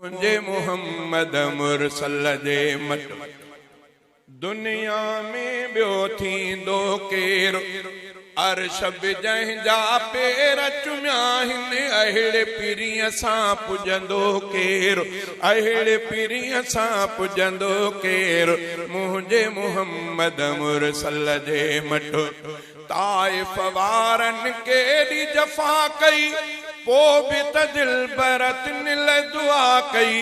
منهنجي محمد مرسل جي مٽ دنيا ۾ ٻيو ٿيندو ڪير؟ عرش به جنهن جا پير چميا آهن، اهڙي پرينء سان پڄندو ڪير؟ اهڙي پرينء سان پڄندو ڪير؟ منهنجي محمد مرسل جي مٽ. طائف وارن ڪيڏي جفا ڪئي، پوء به ته دلبر تن لئه دعا ڪئي.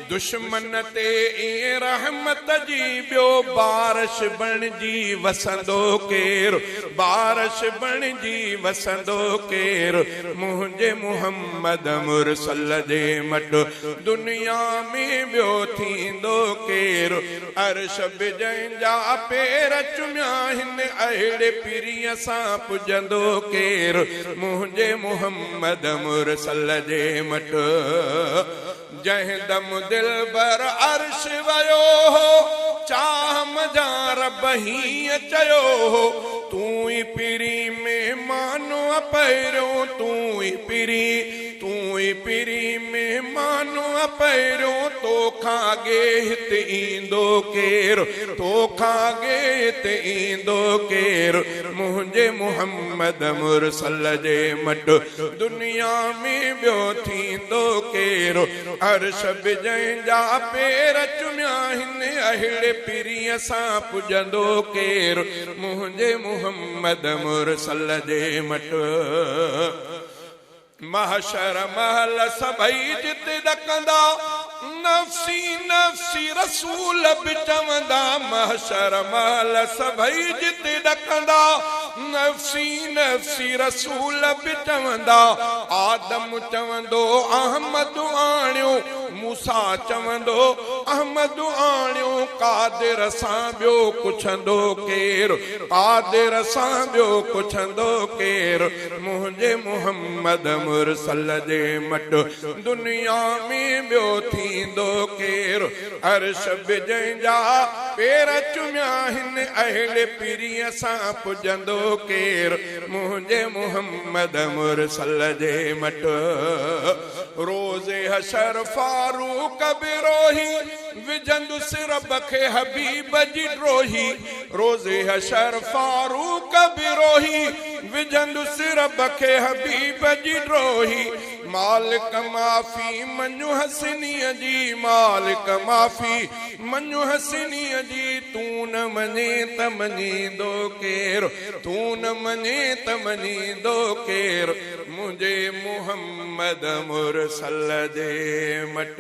دشمن تي ائين رحمت جي ٻيو بارش بڻجي وسندو ڪير، بارش بڻجي وسندو ڪير، منهنجي محمد مرسل جي مٽ دنيا ۾ ٻيو ٿيندو ڪير. عرش به جنهن جا پير چميا آهن، اهڙي پرينء سان پڄندو ڪير، منهنجي محمد مرسل جي مٽ. جنهن دم دلبر عرش ويو هو، چاهه منجهان رب هيئن چيو هو، تون ئي پرين مهمان پهريون، تون ئي پرين. تون ئي پرين مهمان پهريون، توکان اڳي هت ايندو ڪير، توکان اڳي هت ايندو ڪير، منهنجي محمد مرسل جي مٽ دنيا ۾ ٻيو ٿيندو ڪير، عرش به جنهن جا پير چميا آهن، اهڙي پرينء سان پڄندو ڪير، منهنجي محمد مرسل جي مٽ. محشر مهل سڀئي جت ڏڪندا، نفسي نفسي رسول به چوندا، محشر مهل سڀئي جت ڏڪندا، نفسي نفسي رسول به چوندا، آدم چوندو احمد آڻيو، موسيٰ چوندو احمد آڻيو، قادر سان ٻيو ڪڇندو ڪير، قادر سان ٻيو ڪڇندو ڪير. منهنجي محمد مرسل جي مٽ دنيا ۾ ٻيو ٿيندو ڪير؟ عرش به جنهن جا پير چميا آهن، اهڙي پرينء سان پڄندو ڪير؟ منهنجي محمد مرسل جي مٽ. روز حشر فاروق به روهي، وجهندس رب کي حبيب جي ڊوهي. روز حشر فاروق به روهي، وجهندس رب کي حبيب جي ڊوهي. مالڪ معافي مڃ حسنيء جي، مالڪ معافي مڃ حسنيء جي، تون نه مڃين ته مڃيندو ڪير، تون نه مڃين ته مڃيندو ڪير، منهنجي محمد مرسل جي مٽ.